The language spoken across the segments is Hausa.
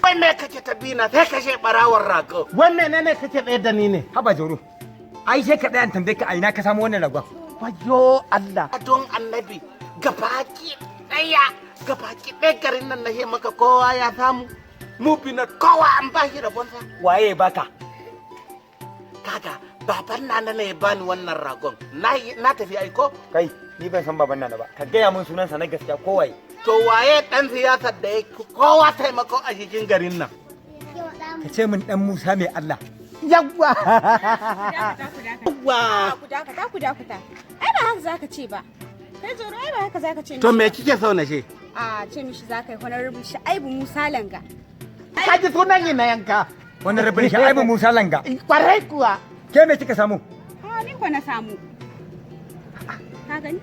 Wai me kake ta bina sai kashe barawar rago? Wai menene kake tsaye da ni ne? Haba Jauro, ai sai ka tsaya in tambaye ka a ina ka samu wannan ragon. Wayo Allah. Don annabi, gabaki ɗaya, gabaki ɗaya garin nan na maka kowa ya samu. Mu bina kowa an ba shi rabonsa. Waye ya baka? Kaga, baban nana ne ya bani wannan ragon. Na tafi aiko. Kai, ni ban san baban nana ba. Ka gaya min sunansa na gaskiya ko waye. To waye ɗan siyasar da ya fi kowa taimako a cikin garin nan? Ka ce min dan Musa mai Allah. Yawwa. Yawwa. Ku dakata, ku dakata. Ai ba haka zaka ce ba. Kai Jauro, ai ba haka zaka ce mishi. To me kike so na ce? A ce mishi zaka yi Honorable Sha'ibu Musa Langa. Ka ji sunan yi na yanka. Wannan rabin Sha'ibu Musa Langa. Kwarai kuwa. Ke me kika samu? Ha, ni ko na samu. Ka gani?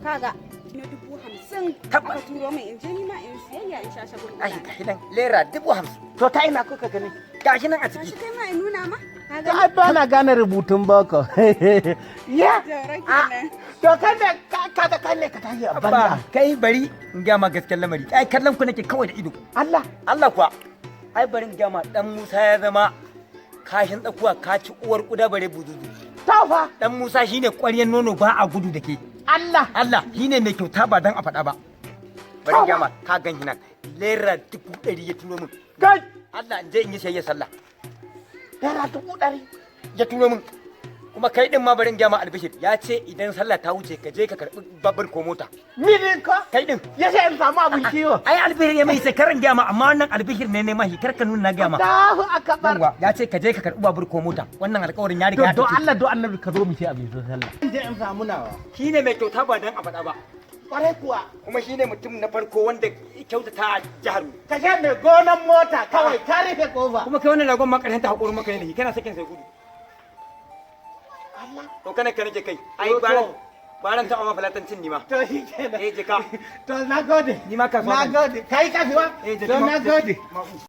Kaga na 50,000 aka turo min in je ni ma in siyayya in sha shagon. Ai gashi nan lera 50,000. To ta ina kuka gani? Gashi nan a Gashi ciki. kai ma in nuna ma. Ka To gani? ai ba na gane rubutun boko. Ya. Jauro kenan. To kai ne kaga kai ne ka tashi a Ba banza. kai, bari in gaya ma gaskiyar lamari. Ai kallon ku nake kawai da ido. Allah. Allah kuwa. Ai bari in gaya ma, dan Musa ya zama kashin tsakuwa, ka ci uwar kuda bare buzuzu. Ta fa. Dan Musa shine ƙwaryen nono ba a gudu da ke. Allah. Allah shine mai kyauta ba dan a faɗa ba. Bari in gaya ma, ka gan shi nan. Lera 100,000 ya turo min. Kai. Allah, in je in yi sayayya sallah. Naira 100,000. Ya turo min. Kuma kai din ma bari in gaya ma albishir. Ya ce idan sallah ta wuce ka je ka karɓi babur ko mota. Ni din ko? Kai din. Ya ce in samu abin kiwo. Ai albishir ya mai sai karan gaya ma, amma wannan albishir ne ne mahi kar ka nuna na gaya ma. Allahu akbar. Yawwa, ya ce ka je ka karɓi babur ko mota. Wannan alƙawarin ya riga To ya don ɗauke. Allah don annabi ka zo mu ci abin sallah. In je in samu nawa. Shine mai kyauta ba dan a faɗa ba. Kwarai kuwa. Kuma shine mutum na farko wanda kyautata a jihar mu. Ka ce mai gonan mota kawai ka rufe kofa. Kuma kai wannan ragon ma ƙarshen ta haƙuri maka ne da shi, kana sakin sai gudu. Allah. To kana ka nake kai. Ai To, gwaran to. gwaran ta amma falatancin ni ma. To shi kenan. Eh, jika. To na gode. Ni ma kasuwa Na zan. gode. Kai kasuwa? Eh, To na gode.